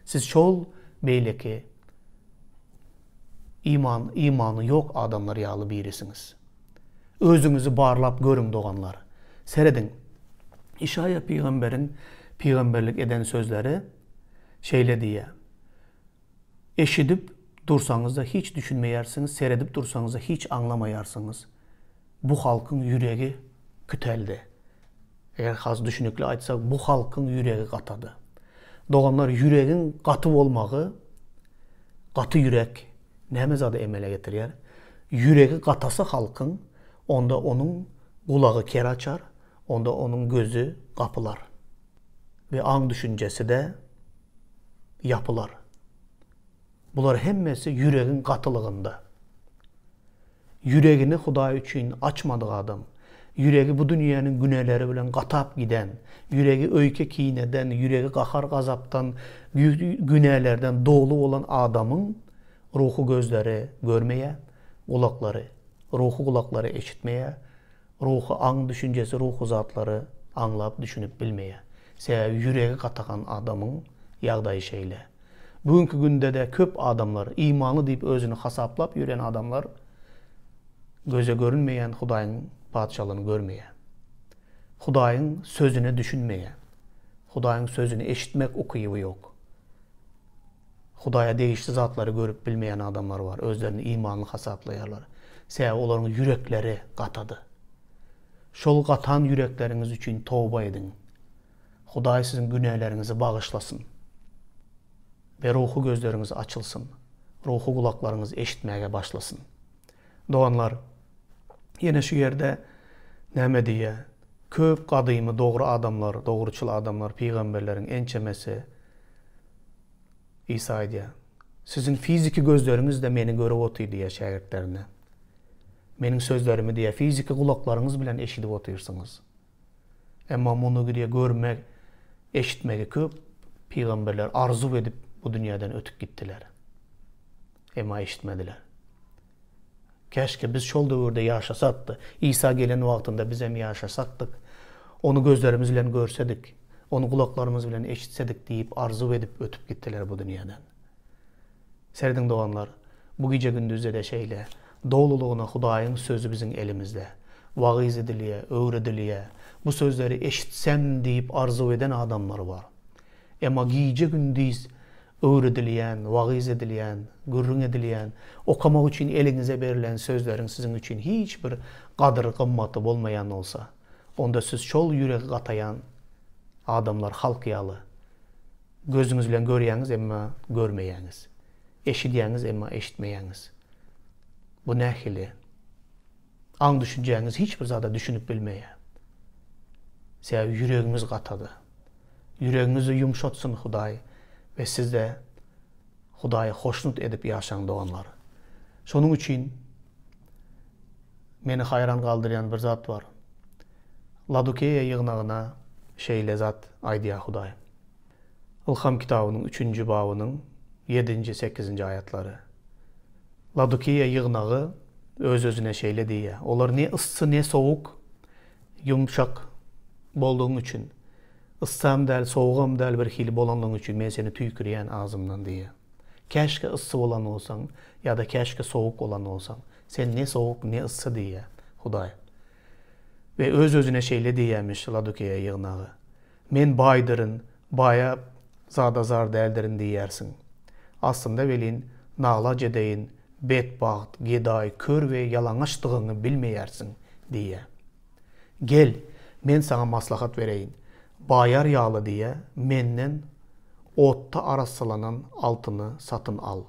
Siz şol beýleki iman, imany ýok adamlar ýaly birisiňiz. Özüňizi barlap görüň, doganlar. Serediň, Işaýa pygamberiň pygamberlik eden sözleri şeýle diýýär, Eşidip dursaňyz-da hiç düşünmeýärsiňiz, seredip dursaňyz-da hiç aňlamaýarsyňyz. Bu halkyň ýüregi küteldi. Eger has düşünikli aýtsak, bu halkyň ýüregi gatady. Doganlar, ýüregiň gaty bolmagy, gaty ýürek näme zady emele getirýär? Ýüregi gatasa halkyň, onda onuň gulagy ker açar, onda onuň gözi gapylar we aň-düşünjesi-de ýapylar. Bular hemmesi ýüregiň gatylygynda. Ýüregini Hudaý üçin açmadyk adam, ýüregi bu dünýäniň güneleri bilen gatap giden, ýüregi öýke-kineden, ýüregi gahar-gazapdan, günälerden doly bolan adamyň ruhy gözleri görmeýär, gulaklary, ruhy gulaklary eşitmeýär, Ruhy aň-düşünjesi ruhy zatlary aňlap düşünip bilmeýär. Sebäbi ýüregi gatagan adamyň ýagdaýy şeýle. Bu günki günde-de köp adamlar, imanly diýip özüni hasaplap ýören adamlar göze görünmeýän Hudaýyň Patyşalygyny görmeýär. Hudaýyň sözüne düşünmeýär. Hudaýyň sözüni eşitmek ukyby ýok. Hudaýa degişli zatlary görüp bilmeýän adamlar bar, özlerini imanly hasaplaýarlar. Sebäbi olaryň ýürekleri gatady. Şol gatan ýürekleriňiz üçin toba ediň. Hudaý siziň günäleriňizi bagyşlasyn we ruhy gözleriňiz açylsyn, ruhy gulaklaryňyz eşitmäge başlasyn. Doganlar, ýene şu ýerde näme diýýär? Köp gadymy dogry adamlar, dogruçyl adamlar, pygamberleriň ençemesi Isa aýdýar, Siziň fiziki gözleriňiz-de meni görüp otyr diýýär şägirtlerine. Meniň sözlerimi diýýär, fiziki gulaklaryňyz bilen eşidip otyrsyňyz. Emma muny diýýär, görmek, eşitmegi köp pygamberler arzuw edip bu dünýäden ötüp gitdiler. Emma eşitmediler. Käşgä biz şol döwürde ýaşasakdy. Isa gelen wagtynda bizem ýaşasakdyk. Ony gözlerimiz bilen görsedik, Ony gulaklarymyz bilen eşitsedik diýip arzuw edip ötüp gitdiler bu dünýäden. Serediň doganlar, bu gije-gündizde-de şeýle, dolulygyna Hudaýyň Sözi biziň elimizde. Wagyz edilýär, öwredilýär. Bu sözleri eşitsem diýip arzuw eden adamlar bar. Emma gije-gündiz öwredilýän, wagyz edilýän, gürrüň edilýän, okamak üçin eliňize berlen sözleriň siziň üçin hiç bir gadyr-gymmaty bolmaýan bolsa, onda siz şol ýüregi gataýan adamlar, halk ýaly, gözüňiz bilen görýäňiz, emma görmeýäňiz. Eşidýäňiz, emma eşitmeýäňiz. Bu nähili? Aň-düşünjäňiz hiç bir zada düşünip bilmeýär. Sebäbi ýüregiňiz gatady. Ýüregiňizi ýumşatsyn Hudaý we sizde Hudaýy hoşnut edip ýaşaň doganlar. Şonuň üçin meni haýran galdyrýan bir zat bar. Ladukeýa ýygnagyna şeýle zat aýdýar Hudaý. Ylham kitabynyň üçünji babynyň ýedinji, sekizinji aýatlary. Ladukiýa ýygnagy öz-özüne şeýle diýýär, Olar ne yssy, ne sowuk, ýumşak boldugyň üçin, yssam däl, sowugam däl bir hili bolanlygyň üçin men seni tüýkürýän agzymdan diýýär. Käşgä yssy bolan bolsaň ýa-da käşgä sowuk bolan bolsaň. Sen ne sowuk, ne yssy diýýär Hudaý. We öz-özüne şeýle diýýärmiş Ladukiýa ýygnagy, Men baýdyryn, baýa zada zar däldirin diýýärsiň. Aslynda welin, nalaç edeýin, betbagt, gedaý, kör we ýalaňaçdygyňy bilmeýärsiň diýýär. Gel, men saňa maslahat bereýin. Baýar ýaly diýýär, menden otda arassalanan altyny satyn al.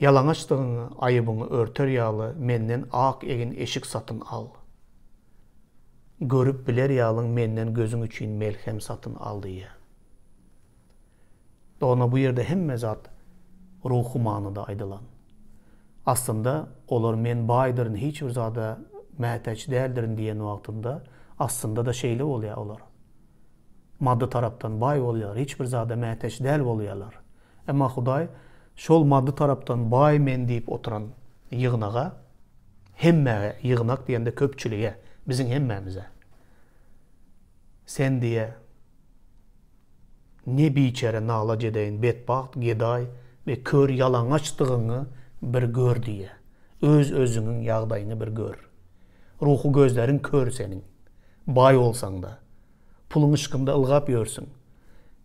Ýalaňaçdygyňy, aýybyňy örter ýaly menden ak egin-eşik satyn al. Görüp biler ýalyň menden gözüň üçin melhem satyn al diýýär. Dogana bu ýerde hemme zat ruhy manyda aýdylan. Aslynda olar men baýdyryn hiç bir zada mätäç däldirin diýen wagtynda aslynda-da şeýle bolýar olar. Maddy tarapdan baý bolýar hiç bir zada mätäç däl bolýarlar. Emma Hudaý şol maddy tarapdan baý men diýip oturan ýygnaga, hemmäge, ýygnak diýende köpçülige, biziň hemmämize, Sen diýe, ne biçäre nalaç edeýin, betbagt, gedaý we kör ýalaňaçdygyňy bir gör diýe. Öz-özüňiň ýagdaýyňy bir gör. Ruhy gözleriň kör seniň. Baý bolsaň-da. Puluň yşkynda ylgap ýörsüň.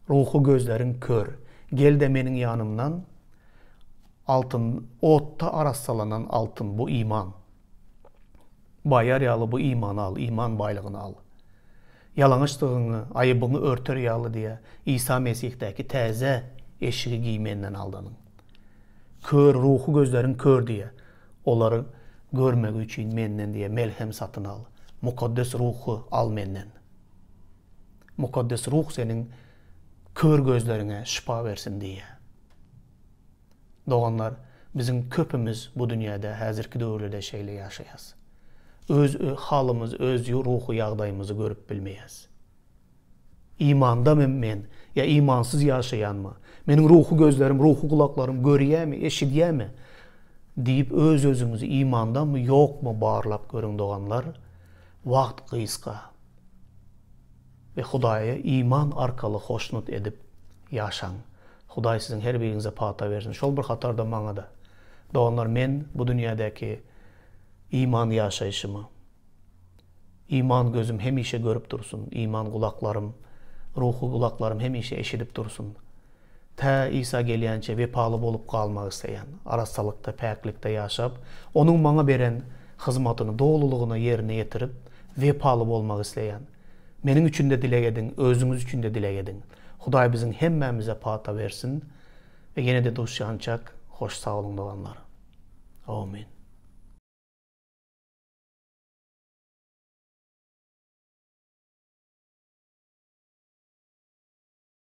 Ruhy gözleriň kör. Gel-de meniň ýanymdan altyn, otda arassalanan altyn, bu iman. Baýar ýaly bu imany al, iman baýlygyny al. Ýalaňaçdygyňy, aýybyňy örter ýaly diýe, Isa Mesihdäki täze eşigi geý menden aldanyň. Kör, ruhy gözleriň kör diýe, olary görmegi üçin menden diýe, melhem satyn al. Mukaddes Ruhy al menden. Mukaddes Ruh seniň kör gözleriňe şypa bersin diýýär. Doganlar, biziň köpümiz bu dünýäde häzirki döwürde-de şeýle ýaşaýas. Öz halymyz, öz ruhy ýagdaýymyzy görüp bilmeýäs. Imandamy men ýa imansyz ýaşaýanmy? Meniň ruhy gözlerim, ruhy gulaklarym görýärmi, eşidýärmi? diýip öz-özüňizi imandamy, ýokmy barlap görüň doganlar. Wagt gysga. We Hudaýy iman arkaly hoşnut edip ýaşaň. Hudaý siziň her biriňize pata bersin. Şol bir hatarda maňa-da. Doganlar men bu dünýädäki iman ýaşaýşymy Iman gözüm hemişe görüp dursun, iman gulaklarym, ruhy gulaklarym hemişe eşidip dursun. Tä Isa gelýänçä wepaly bolup galmak isleýän. Arassalykda, päklikde ýaşap, Onuň maňa beren hyzmatyny dolulygyna ýerine ýetirip, wepaly bolmak isleýän. Meniň üçin-de dileg ediň, özüňiz üçin-de dileg ediň. Hudaý biziň hemmämize pata bersin. We ýene-de duşýançak, hoş sag boluň doganlar. Amin.